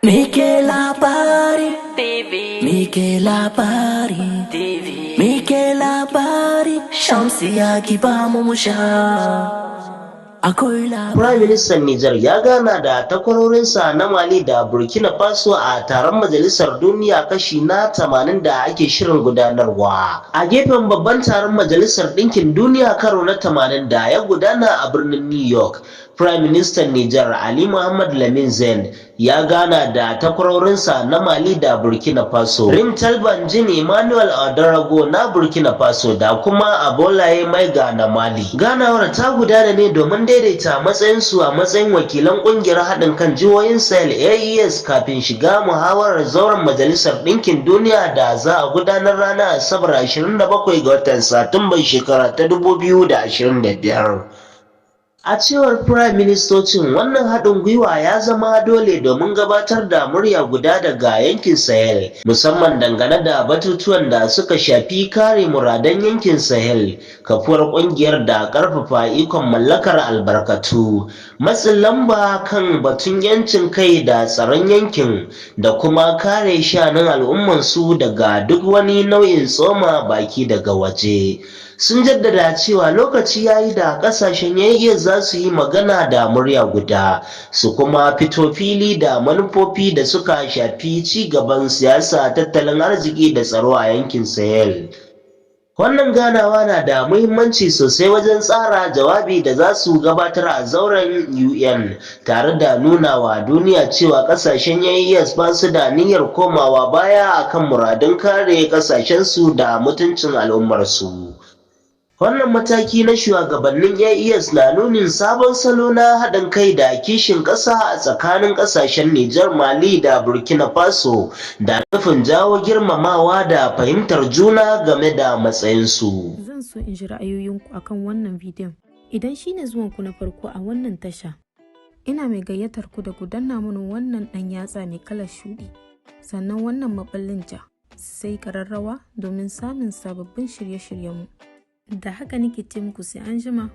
Muke Labari TV. Muke Labari TV. Muke Labari. Shamsiya, ki ba mu mu sha. Akwai labari. Prime Ministan Nijar ya gana da takwarorinsa na Mali da Burkina Faso a taron Majalisar Duniya kashi na 80 da ake shirin gudanarwa. A gefen babban taron Majalisar Ɗinkin Duniya karo na 80 da ya gudana a birnin New York, Prime Ministan Nijar Ali Mohamed Lamine Zeine ya gana da takwarorinsa na Mali da Burkina Faso, Rimtalba Jean Emmanuel Ouedraogo na Burkina Faso da kuma Abdoulaye Maiga na Mali. Ganawar ta gudana ne domin daidaita matsayinsu a matsayin wakilan kungiyar haɗin kan jihohin Sahel AES kafin shiga muhawarar zauren Majalisar Ɗinkin Duniya da za a gudanar ranar Asabar 27 ga watan Satumban shekara ta 2025. A cewar Firayim Ministocin, wannan haɗin gwiwa ya zama dole domin gabatar da murya guda daga yankin Sahel, musamman dangane da batutuwan da suka shafi kare muradan yankin Sahel, kafuwar ƙungiyar da ƙarfafa ikon mallakar albarkatu, matsin lamba kan batun 'yancin kai da tsaron yankin, da kuma kare sha'anin al'ummarsu daga duk wani nau'in tsoma baki daga waje. Sun jaddada cewa lokaci ya yi da ƙasashen AES za su yi magana da murya guda, su kuma fito fili da manufofi da suka shafi ci gaban siyasa, tattalin arziki da tsaro a yankin Sahel. Wannan ganawa na da muhimmanci sosai wajen tsara jawabi da za su gabatar a zauren UN, tare da nuna wa duniya cewa ƙasashen AES ba su da niyyar komawa baya akan muradun kare ƙasashensu da mutuncin al'ummarsu. Wannan mataki na shugabannin AES na nunin sabon salo na haɗin kai da kishin ƙasa a tsakanin ƙasashen Nijar, Mali da Burkina Faso, da nufin jawo girmamawa da fahimtar juna game da matsayinsu. Zan so in ji ra'ayoyinku akan wannan bidiyon. Idan shine zuwanku na farko a wannan tasha, ina mai gayyatar ku da ku danna mana wannan ɗan yatsa mai kalar shuɗi, sannan wannan maɓallin ja, sai ƙararrawa domin samun sababbin shirye-shiryenmu. Da haka nake ce muku, sai an jima.